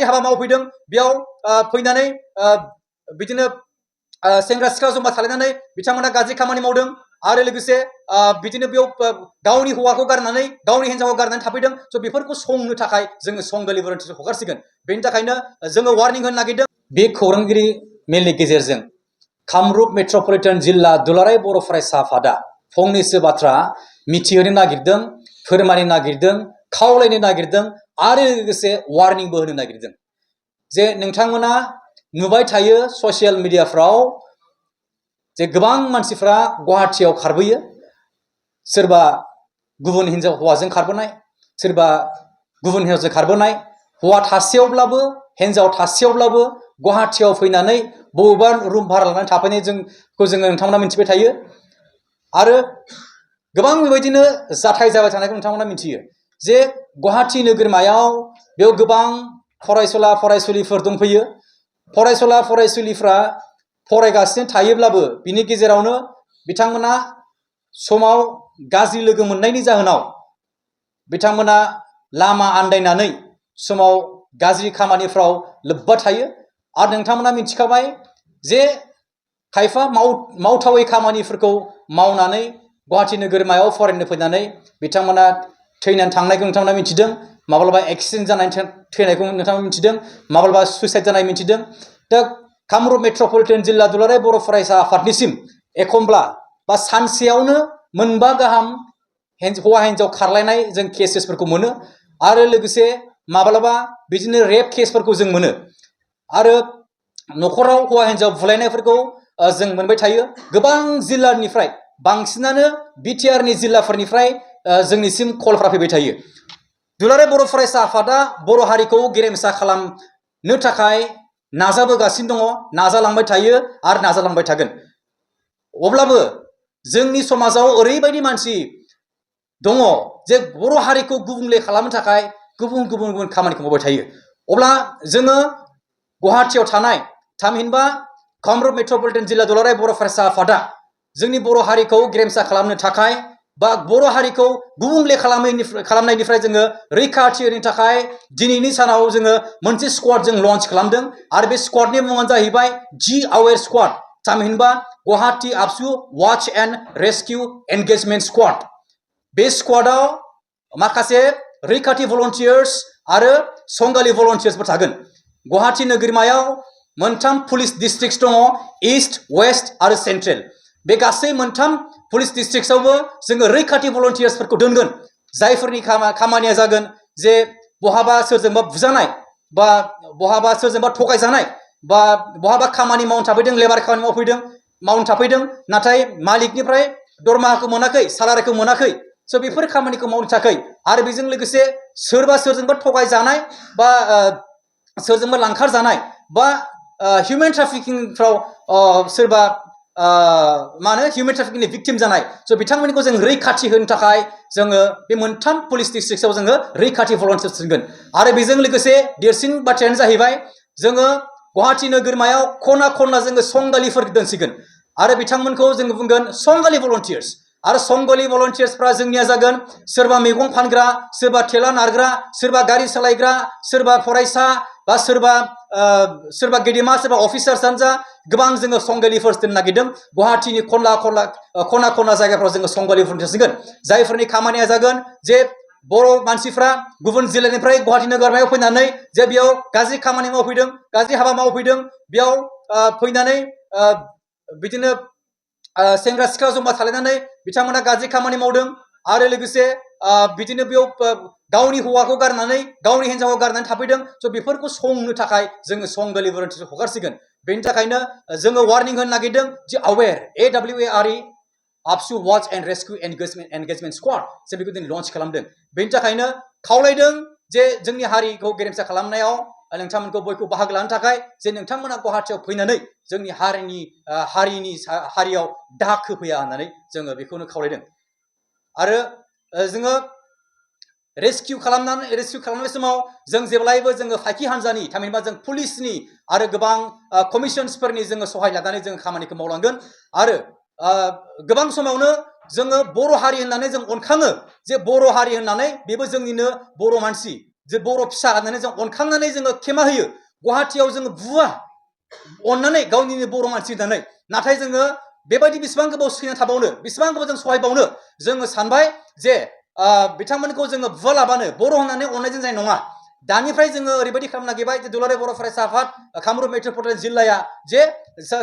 हाबा मावफैदों बेयाव फैनानै बिदिनो सेंग्रा सिख्ला जमा थालायनानै बिथांमोना गाज्रि खामानि मावदों आरो लोगोसे बिदिनो बेयाव गावनि हौवाखौ गारनानै गावनि हिन्जावखौ गारनानै थाफैदों स' बेफोरखौ संनो थाखाय जोङो संगालि भलन्टियार्स हगारसिगोन बेनि थाखायनो जोङो वार्निं होनो नागिरदों बे खौरांगिरि मेलनि गेजेरजों कामरुप मेट्रपलिटन जिल्ला दुलाराय बर' फरायसा आफादा फंनैसो बाथ्रा मिथिहोनो नागिरदों फोरमायनो नागिरदों खावलायनो नागिरदों आरो लोगोसे वार्निंबो होनो नागिरदों जे नोंथांमोना नुबाय थायो ससियेल मिडियाफ्राव जे गोबां मानसिफ्रा गुवाहाटियाव खारबोयो सोरबा गुबुन हिन्जाव हौवाजों खारबोनाय सोरबा गुबुन हिन्जावजों खारबोनाय हौवा थासेयावब्लाबो हिन्जाव थासेयावब्लाबो गुवाहाटियाव फैनानै बबेबा रुम भारा लानानै थाफैनाय जोङो नोंथांमोना मिथिबाय थायो आरो गोबां बेबायदिनो जाथाय जाबाय थानायखौ नोंथांमोना मिथियो जे गुवाहाटि नोगोरमायाव बेयाव गोबां फरायसुला फरायसुलिफोर दंफैयो फरायसुला फरायसुलिफ्रा फरायगासिनो थायोब्लाबो बिनि गेजेरावनो बिथांमोना समाव गाज्रि लोगो मोननायनि जाहोनाव बिथांमोना लामा आन्दायनानै समाव गाज्रि खामानिफ्राव लोब्बा थायो आरो नोंथांमोना मिथिखाबाय जे खायफा मावथावै खामानिफोरखौ मावनानै गुवाहाटि नोगोरमायाव फरायनो फैनानै बिथांमोना थैनानै थांनायखौ नोंथांमोना मिथिदों माब्लाबा एक्सिडेन्ट जानानै थैनायखौ नोंथांमोना मिथिदों माब्लाबा सुइसाइड जानाय मिथिदों दा कामरुप मेट्रपलिटन जिल्ला दुलाराय बर' फरायसा आफादनिसिम एखमब्ला बा सानसेयावनो मोनबा गाहाम हौवा हिन्जाव खारलायनाय जों केसेसफोरखौ मोनो आरो लोगोसे माब्लाबा बिदिनो रेप केसफोरखौ जों मोनो आरो न'खराव हौवा हिन्जाव बुलायनायफोरखौ जों मोनबाय थायो गोबां जिल्लानिफ्राय बांसिनानो बिटिआरनि जिल्लाफोरनिफ्राय जोंनिसिम कलफ्रा फैबाय थायो दुलाराय बर' फरायसा आफादा बर' हारिखौ गेरेमसा खालामनो थाखाय नाजाबोगासिनो दङ नाजालांबाय थायो आरो नाजालांबाय थागोन अब्लाबो जोंनि समाजाव ओरैबायदि मानसि दङ जे बर' हारिखौ गुबुंले खालामनो थाखाय गुबुन गुबुन गुबुन खामानिखौ मावबाय थायो अब्ला जोङो गुवाहाटियाव थानाय थामहिनबा कामरुप मेट्रपलिटन जिल्ला दुलाराय बर' फरायसा आफादा जोंनि बर' हारिखौ गेरेमसा खालामनो थाखाय बा बर' हारिखौ गुबुंले खालामनायनिफ्राय जोङो रैखाथि होनो थाखाय दिनैनि सानाव जोङो मोनसे स्क्वाड जों लन्च खालामदों आरो बे स्क्वाडनि मुङानो जाहैबाय जि आवेर स्क्वाड थामहिनबा गुवाहाटि आबसु वाच एन्ड रेस्किउ एंगेजमेंट स्क्वाड बे स्क्वाडाव माखासे रैखाथि भलन्टियार्स आरो संगालि भलन्टियार्सफोर थागोन गुवाहाटि नोगोरमायाव मोनथाम पुलिस डिस्ट्रिक्ट दङ ईस्ट वेस्ट आरो सेन्ट्रेल बे गासै मोनथाम पुलिस डिस्ट्रिक्टआवबो जोङो रैखाथि भलन्टियार्सफोरखौ दोनगोन जायफोरनि खामानिया जागोन जे बहाबा सोरजोंबा बुजानाय बा बहाबा सोरजोंबा थगायजानाय बा बहाबा खामानि मावनो थाफैदों लेबार खामानि मावनो थाफैदों नाथाय मालिकनिफ्राय दरमाहाखौ मोनाखै सालारिखौ मोनाखै स' बेफोर खामानिखौ मावनो थाखाय आरो बेजों लोगोसे सोरजोंबा थगायजानाय बा सोरजोंबा लांखार जानाय बा हिउमेन ट्राफिकिंफ्राव सोरबा हिउमेन ट्राफिकिंनि भिक्टिम जानाय स' बिथांमोनखौ जों रैखाथि होनो थाखाय जोङो बे मोनथाम पुलिस डिस्ट्रिक्टआव जोङो रैखाथि भलन्टियार्स दोनगोन आरो बेजों लोगोसे देरसिन बाथ्रायानो जाहैबाय जोङो गुवाहाटि नोगोरमायाव खना खनला जोङो संगालिफोर दोनसिगोन आरो बिथांमोनखौ जोङो बुंगोन संगालि भलन्टियार्स आरो संगालि भलन्टियार्सफ्रा जोंनिया जागोन सोरबा मैगं फानग्रा सोरबा थेला नारग्रा सोरबा गारि सालायग्रा सोरबा फरायसा बा सोरबा गेदेमा सोरबा अफिसार्सआनो जा गोबां जोङो संगालिफोर दोननो नागिरदों गुवाहाटिनि खना खनला जायगाफ्राव जोङो संगालि भलन्टियार्स दोनगोन जायफोरनि खामानिया जागोन जे बर' मानसिफ्रा गुबुन जिल्लानिफ्राय गुवाहाटि नोगोरमायाव फैनानै जे बेयाव गाज्रि खामानि मावफैदों गाज्रि हाबा मावफैदों बेयाव फैनानै बिदिनो सेंग्रा सिख्ला जमा थालायनानै बिथांमोना गाज्रि खामानि मावदों आरो लोगोसे बिदिनो बेयाव गावनि हौवाखौ गारनानै गावनि हिन्जावखौ गारनानै थाफैदों स' बेफोरखौ संनो थाखाय जोङो संगालि भलन्टियार्स हगारसिगोन बेनि थाखायनो जोङो वार्निं होनो नागिरदों जे आवेर AWARE आबसु वाच एन्ड रेस्किउ एंगेजमेंट स्क्वाड जों बेखौ दिनै लन्च खालामदों बेनि थाखायनो खावलायदों जे जोंनि हारिखौ गेरेमसा खालामनायाव नोंथांमोनखौ बयखौ बाहागो लानो थाखाय जे नोंथांमोना गुवाहाटियाव फैनानै जोंनि हारियाव दाग होफैया होननानै जोङो बेखौनो खावलायदों आरो जोङो रेस्किउ खालामनाय समाव जों जेब्लायबो जोङो फाइखि हान्जानि थामहिनबा जों पुलिसनि आरो गोबां कमिसन्सफोरनि जोङो सहाय लानानै जों खामानिखौ मावलांगोन आरो गोबां समावनो जोङो बर' हारि होननानै जों अनखाङो जे बर' हारि होननानै बेबो जोंनिनो बर' मानसि जे बर' फिसा होननानै जों अनखांनानै जोङो खेमा होयो गुवाहाटियाव जोङो बुवा अननानै गावनिनो बर' मानसि होननानै नाथाय जोङो बेबायदि बेसेबां गोबाव सैना थाबावनो बेसेबां गोबाव जों सहायबावनो जोङो सानबाय जे बिथांमोनखौ जोङो बुवालाबानो बर' होननानै अननायजों जानाय नङा दानिफ्राय जोङो ओरैबायदि खालामनो नागिरबाय जे दुलाराय बर' फरायसा आफाद कामरुप मेट्रपलिटन जिल्लाया जे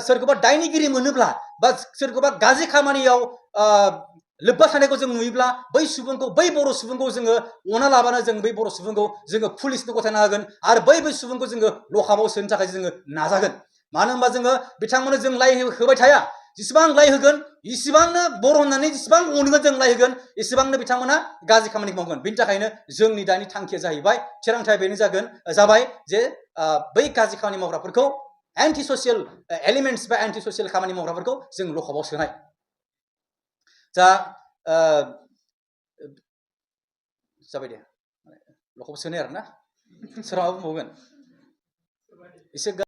सोरखौबा दायनिगिरि मोनोब्ला बा सोरखौबा गाज्रि खामानियाव लोब्बा थानायखौ जों नुयोब्ला बै सुबुंखौ बै बर' सुबुंखौ जोङो अना लाबानो जों बै बर' सुबुंखौ जोङो पुलिसनो गथायना होगोन आरो बै सुबुंखौ जोङो लकाबाव सोनो थाखाय जोङो नाजागोन मानो होनबा जोङो बिथांमोननो जों लाइ होबाय थाया जेसेबां लाइ होगोन इसिबांनो बर' होननानै जेसेबां अनगोन जों लाइ होगोन इसिबांनो बिथांमोना गाज्रि खामानि मावगोन बिनि थाखायनो जोंनि दानि थांखिया जाहैबाय थिरांथाया बेनो जाबाय जे बै गाज्रि खामानि मावग्राफोरखौ एन्टि ससियेल एलिमेन्टस बा एन्टि ससियेल खामानि मावग्राफोरखौ जों लकाबाव सोनाय दा जाबाय दे लकाबाव सोनाय आरोना सोरहाबा बुंबावगोन एसे